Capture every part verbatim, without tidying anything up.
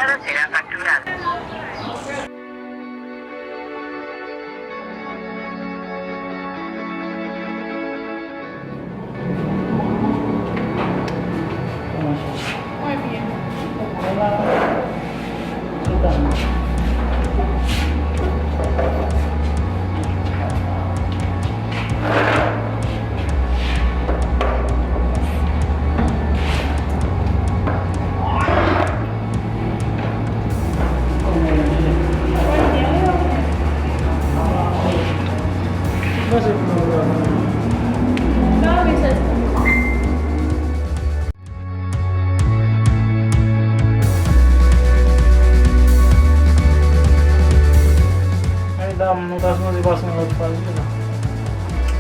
Ahora será facturado. Mwen byen. Medam, nou ta sipoze pase yon lòt faz wi la.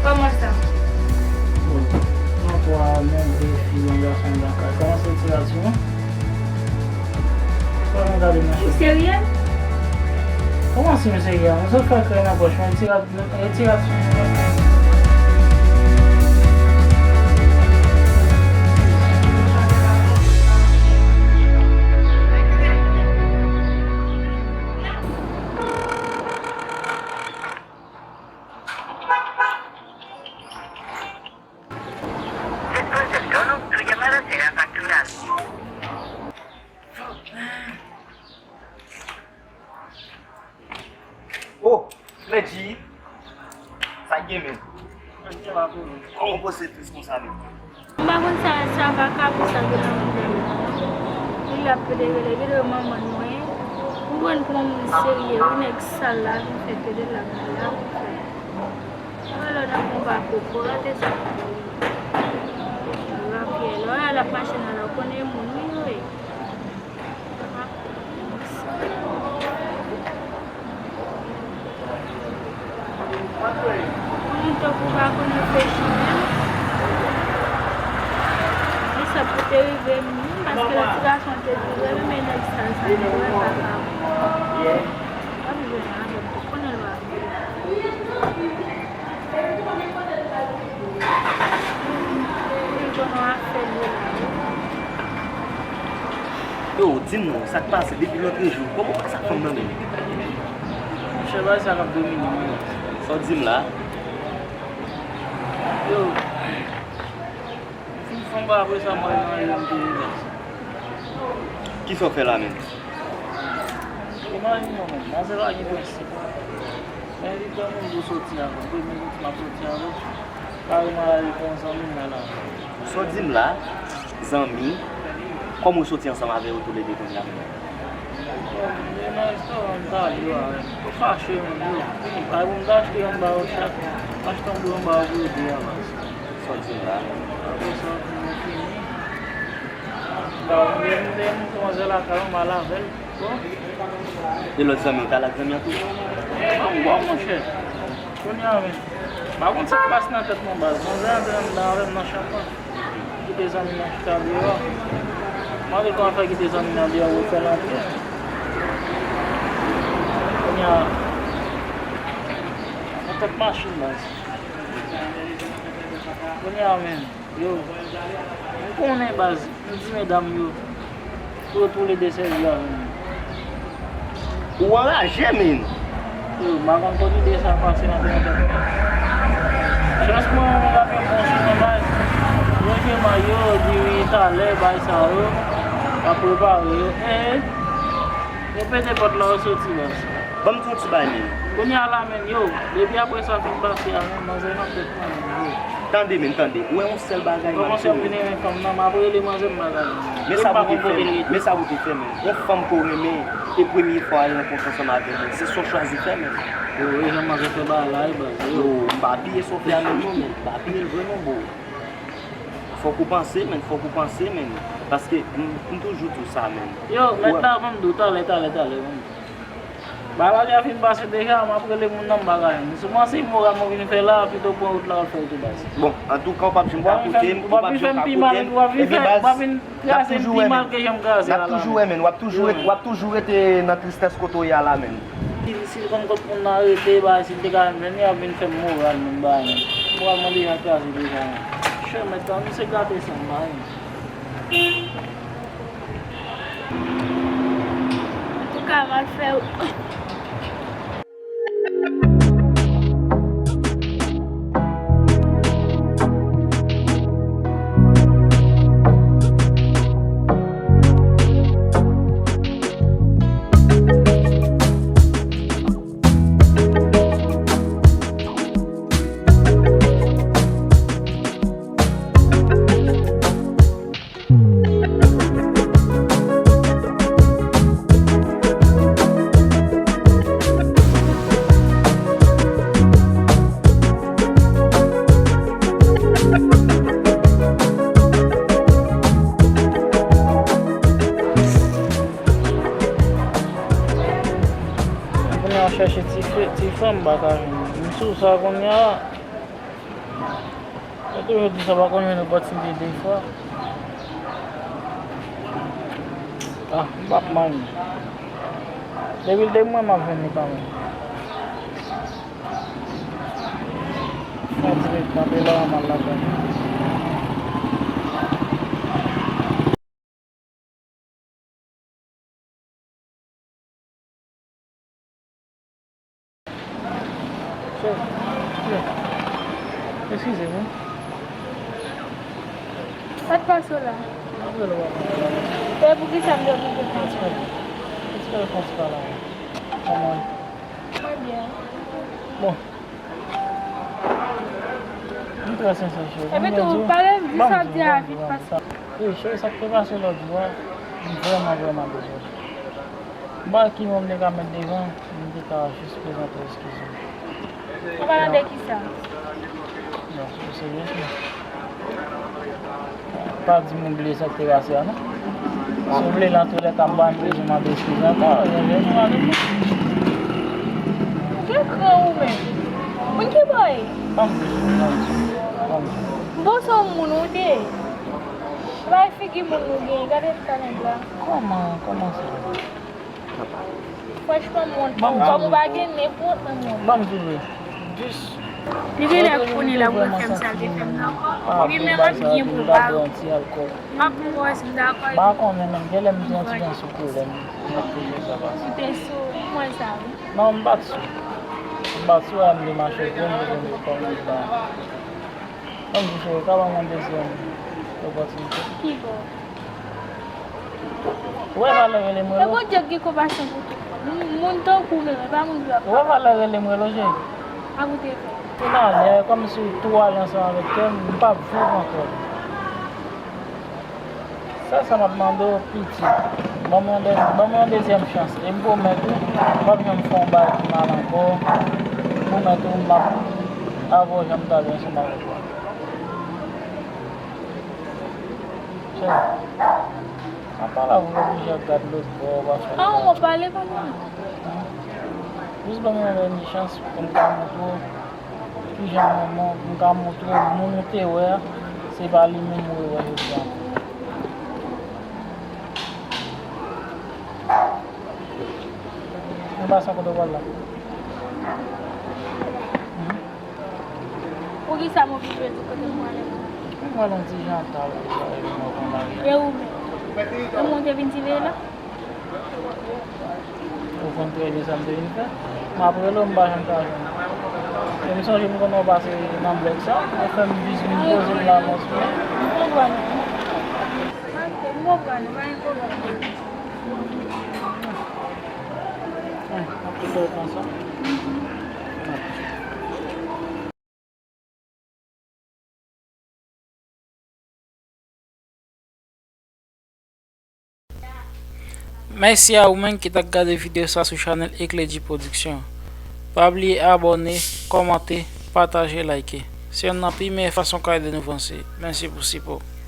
Kòman sa? Bon, nou twa, nou de fi, yon gason nan kay. Kòman se ti la, ti non? Fò nou gade mwen. Ou serye? Kòman si m serye? M sot fè krèy nan pòch mwen, ti la. Retire aksyon. Después del tono, tu llamada será facturada. Oh, Medji, sa k gen menm? Kòman w poze tris konsa menm? M pa konn sa, sa vakabon sa gen nan vant mwen. Li ap pede rele, gade manman mwen. M pran l pou yon moun serye, wi, nèg sal la, vin fè pede l la, la, vin fè. Alò, nan konba koko, rate sa. Rapyè, lè w al ap mache nan la, w konnen moun, wi, wi. Moun tankou w pa konn reflechi menm. E sa pou te rive m, paske lòt ti gason te di, w renmen nèg sal sa, men w pa ka. W ap jwenn avè m tou, konnen l w ap. Yo, di m non, sa k pase depi lòtrejou? Kòman w wè sa fanm nan menm? Monchè, bagay sa k ap domine m, wi. Sa w di m la? Yo, m fin fè yon bagay, apre sa, m pral nan reyèl m te ye la. Kisa w fè la menm? Imajine w menm, manzè pa gen prensip. Men li ban m yon gwo soti avè l. Premye soti m ap soti avè l. Kareman la, li pran zanmi m nan lari. Sa w di m la, zanmi? Kòman w soti ansanm avè yo toulede kounye a menm? Bon, m te nan restoran, m t ale yo avè m. Yo fache menm, yo. Fini. Kay pou m t achte yon ba yo chak. M achte yon ba yo pou yo de a baz. Sa w di m la? Apre sa, pou mwen fini. Ba, m te, m te montre manzè lakay, m al avè l. Bon. E lòt zanmi w, w t al ak zanmi an tou? An, m bon, monchè. Kounye a menm. M pa konn sa k pase nan tèt mwen, baz. Manzè antre anndan avè m nan chanm nan. Kite zanmi m nan chita deyò. M mande kòman fè kite zanmi m nan deyò, pou l fè l antre. Kounye a, nan tèt machin, baz. Kounye a menm. Yo, m konnen baz, m di medam yo pou yo toulede sèvi avè m. Ou anraje, menn. Yo, m pa konn kot ide sa pase nan tèt mwen. Chans mwen, mwen ap yon bon sou mwen, baz. Yo, je mayo, diri, talè, bay sa yo. Ap prepare yo. E, yo pete pòt la, yo soti, baz. Ban m di yon ti bagay, menn. Kounye a la, menn, yo, depi apre sa fin pase a, menn, manzè nan tèt mwen, menn, yo. Tande, menn, tande. Ou wè yon sèl bagay m ap di w. Kòmanse ap vin renmen fanm nan, m ap rele manzè m bagay. Men sa pou te fè, menn. Men sa pou te fè, menn. Yon fanm ke w renmen, e premye fwa w al rankontre ansanm avè l, menn. Se sa w chwazi fè, menn. Yo, e jan manzè fè bagay la, e baz, yo. Yo, m pa piye sa w fè a menm, non, menn. M pa piye l vrèman, bro. Fòk ou panse, menn. Fòk ou panse, menn. Paske m, m toujou di w sa, menn. Yo, mèt la, ban m di w, talè, talè, talè, ban m di w. Bagay la fin pase deja, m ap rele moun nan m pa ka jwenn. Si w panse imoral mwen vin fè la, pito pran wout la, w al fè wout ou baz. Bon, antouka, w p ap janm ka koute m, w p ap janm ka koute m. Ebyen, baz, n ap toujou wè, menn. N ap toujou wè, menn. W ap toujou ret-, w ap toujou rete nan tristès kote w ye a la, menn. Si, si l konn kot moun nan rete, baz, si l te ka jwenn li, l ap vin fè m moral, menn, baz, menn. Moral mwen deja kraze deja, menn. Chè, mèt la, misye gate san m, baz, menn. Sa m al fè. Kounye a chèche ti fe, ti fanm m pa ka jwenn. M sou sa kounye a. Mwen toujou di sa, pa konn jwenn opòtinite de fwa. Ah, m p ap manyen. Depi l te mwen, m ap jwenn li kanmenm. Mwen dirèk kanpe la, m al lakay. Chè, chè. Eskize m, wi. Sa k pase w la? Anpil w ap pale la. E poukisa m te oblije fè sa? Espe, espe w fè sa la. Kòman w ye? Mwen byen. Bon. M trè sensè, cheri. Epi tou, pale m, di sa w ap di a vit, paske... Wi, cheri, sa k te pase lòt jou a, m vrèman, vrèman dezole. M pa wè ki mo m te ka met devan, m te ka jis prezante eskiz mwen. Ou pale de kisa? Non, se serye, cheri. Pa di m ou bliye sa k te pase a, non. Si w vle, nan toulèka, m pa menm bezwen mande eskiz ankò. Gen kran ou menm. Moun ki bay. Ban m di, ban m di, ban m di. M panse w moun ou te. Bay figi moun nou gen. Gade ta nèg la. Kòman, kòman sa? Franchman, m wont pou ou. Kòm ou pa gen nenpòt nan mond. Ban m di w vre. Jis. Li genlè konnen l ap refè m sa l te fè m nan ankò. Li menm ap byen pou l ba yo. M ap bon wè si m dakò epi. M pa konnen menm, genlè m gen yon ti jan sou kolè m. M ap toujou sa pase. Ou te sou, m wè sa wi. Non, m pa t sou. M pa t sou, a m te mache vre, m te vin kòm li ba. Ban m di cheri, ou ka ban m yon dezyèm opòtinite. Kibò? Ou wè valè rele m rele w? E Bondye k gen konpasyon pou tout moun. Moun, moun tankou w menm, e pa moun ki ap... Ou wè valè rele m rele w, cheri? A koute fè. Finalè, kòmsi w tou ale ansanm avèk kè m, m p ap viv ankò. Sèl sa m ap mande w, pitit, ban mwen de-, ban mwen yon dezyèm chans. E m pwomèt ou, m p ap janm fè yon bagay ki mal ankò. M pwomèt ou, m ap avè w jan m t avè ansanm avèk ou. Cheri, m ap pale avè w, w oblije ap gad lòt bò, w pa fè... An, w ap pale pa mwen. Jis ban mwen yon dènye chans pou m ka montre w kijan manman w, pou m ka montre w moun ou te wè a, se pa li menm ou rewè jodi a. Mwen pa san kote w pral la. Poukisa m oblije di kote m prale? Mwen prale yon ti jan ta la, sa e mwen konn la. E ou menm? E mwen te vin siveye la? Ou konn trè byen sa m te vin fè. M ap rele w, m pa janm ka jwenn ou. E m sonje m konnen w pase nan blòk sa, ou fè m jis vin poze m la, mwen sou. M konprann ou. Ok, m konprann ou, pa gen pwoblèm. Mwen, m ap kite w konsa. Mèsi a ou menm ki t ap gade videyo sa sou chanèl Eclady Production. Pa bliye abòne, kòmante, pataje, like. Se youn nan pi meyè fason w ka ede nou vanse. Mèsi pou sipò w.